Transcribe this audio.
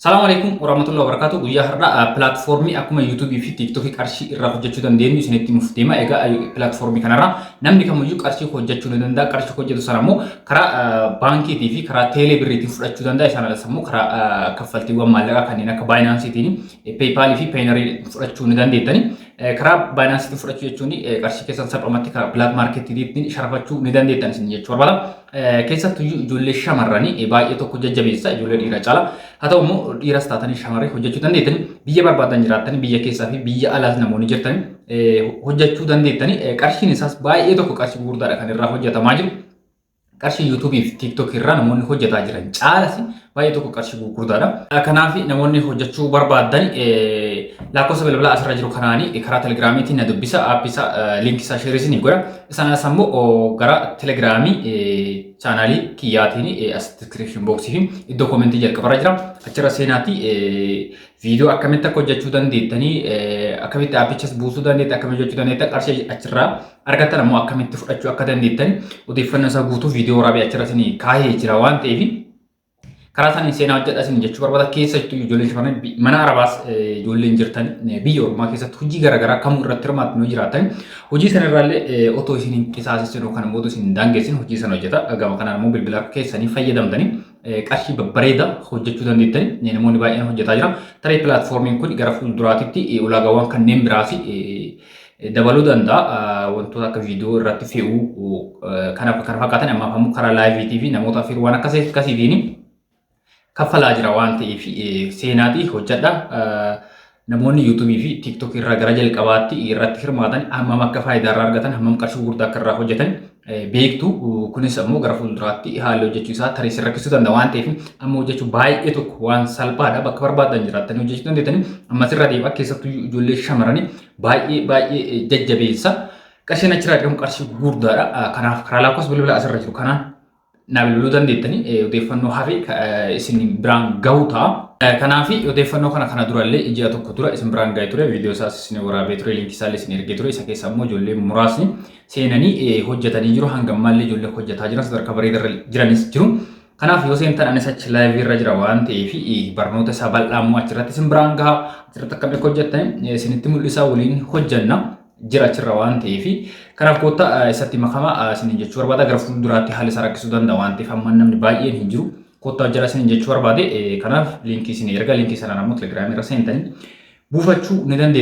Salaamu alaikum warahmatullahi wabarakatuh. Guyyaa har'aa pilaatfoormii akkuma yuutuubii fi tiiktookii qarshii irraa hojjechuu dandeenyu isinitti himuuf deema. Egaa pilaatfoormii kanarraa namni kamiyyuu qarshii hojjechuu ni danda'a. Qarshii hojjetu sana immoo karaa baankiitii fi karaa teelee birriitiin fudhachuu danda'a. Isaan alas immoo karaa kaffaltiiwwan maallaqaa kanneen akka baayinaansiitiin, peeypaalii fi peeyinarii fudhachuu ni dandeettani. Karaa baayinaansiitiin fudhachuu jechuun qarshii keessan salphumatti karaa bilaak maarkeetiitiin sharafachuu ni dandeettan isin jechuu barbaada. Keessattuyyuu ijoollee shamarranii baay'ee tokko jajjabeessa ijoollee dhiiraa caala. Haa ta'u immoo dhiiras taatanii shamarree hojjechuu dandeettani biyya barbaadan jiraattanii biyya keessaa fi biyya alaas namoonni jirtanii hojjechuu dandeettani. Qarshiin isaas baay'ee tokko qarshii gurguddaadha kan irraa hojjetamaa jiru. Qarshii yuutuubii fi tiiktookii irraa namoonni hojjetaa jiran caalas baay'ee tokko qarshii gurguddaadha. Kanaaf namoonni hojjechuu barbaadan lakkoofsa bilbilaa asirra jiru kanaanii karaa telegiraamiitiin na dubbisa. Aappii isaa liinkii isaa sheerii isinii godha. Isaan alas ammoo gara telegiraamii chaanaalii kiyyaatiin as diskiripshin booksii fi iddoo koomentii jalqabarra jira. Achirra seenaatii viidiyoo akkamitti akka hojjechuu dandeettanii, akkamitti aappichas buusuu dandeettan, akkamitti hojjechuu dandeettan, qarshii achirraa argattan ammoo akkamitti fudhachuu akka dandeettan odeeffannoo isaa guutuu viidiyoo waraabee achirra isinii kaahee jira waan ta'eef karaa saniin seenaa hojjedha isin jechuu barbaada. Keessattuu ijoolleen shamarran mana arabaas ijoolleen jirtan biyya ormaa keessatti hojii garaagaraa kamuu irratti hirmaattu yoo jiraatan hojii sana irraallee otoo isin hin qisaasessin yookaan immoo otoo isin hin daangessin hojii sana hojjeta. Gama kanaan immoo bilbila keessanii fayyadamtanii qarshii babbareeda hojjechuu dandeettani namoonni baay'een hojjetaa jira. Tarii pilaatfoormiin kun gara fuulduraatitti ulaagaawwan kanneen biraas dabaluu danda'a. Wantoota akka viidiyoo irratti fe'uu kana kana fakkaatan ammaaf ammoo karaa laayiviitii fi namoota afeeruu waan akkasii akkasiitiin kaffalaa jira waan ta'eef seenaatii hojjedha. Namoonni yuutuubii fi tiiktookii irraa gara jalqabaatti irratti hirmaatan hammam akka faayidaa irraa argatan, hammam qarshii gurguddaa akka irraa hojjetan beektu. Kunis ammoo gara fuulduraatti haalli hojjechuu isaa tarii isin rakkisuu danda'a waan ta'eef amma hojjechuu baay'ee tokko waan salphaadha. Bakka barbaadan jiraattanii hojjechuu dandeettanii ammas irra deebi'a. Keessattuu ijoollee shamarranii baay'ee baay'ee jajjabeessa. Qarshiin achirraa argamu qarshii gurguddaadha. Kanaaf karaa lakkoofsa bilbila asirra jiru kanaan naa bilbiluu dandeettanii odeeffannoo hafe isin biraan gahu ta'a. Kanaaf odeeffannoo kana kana durallee ji'a tokko dura isin biraan ga'ee ture, viidiyoo isaas isin waraabee ture, liinkii isaallee isin ergee ture. Isa keessa ammoo ijoollee muraasni seenanii hojjetanii jiru. Hanga ammaallee ijoollee hojjetaa jiran sadarkaa bareedarra jiranis jiru. Kanaaf yoo seentan anis achi live irra jira waan ta'eef barnoota isaa bal'aa immoo achirratti isin biraan gaha. Achirratti akkamitti akka hojjettan isinitti mul'isaa, waliin hojjenna jira achirra waan ta'eef. Kanaaf koottaa isatti makama isiniin jechuu barbaada. Gara fuulduraatti haalli isaa rakkisuu danda'a waan ta'eef amma namni baay'een hin jiru. Koottaa hojjedhaa isiniin jechuu barbaade. Kanaaf liinkii isin erga liinkii sanaan ammoo telegiraamii irra seentanii buufachuu ni dandeettu.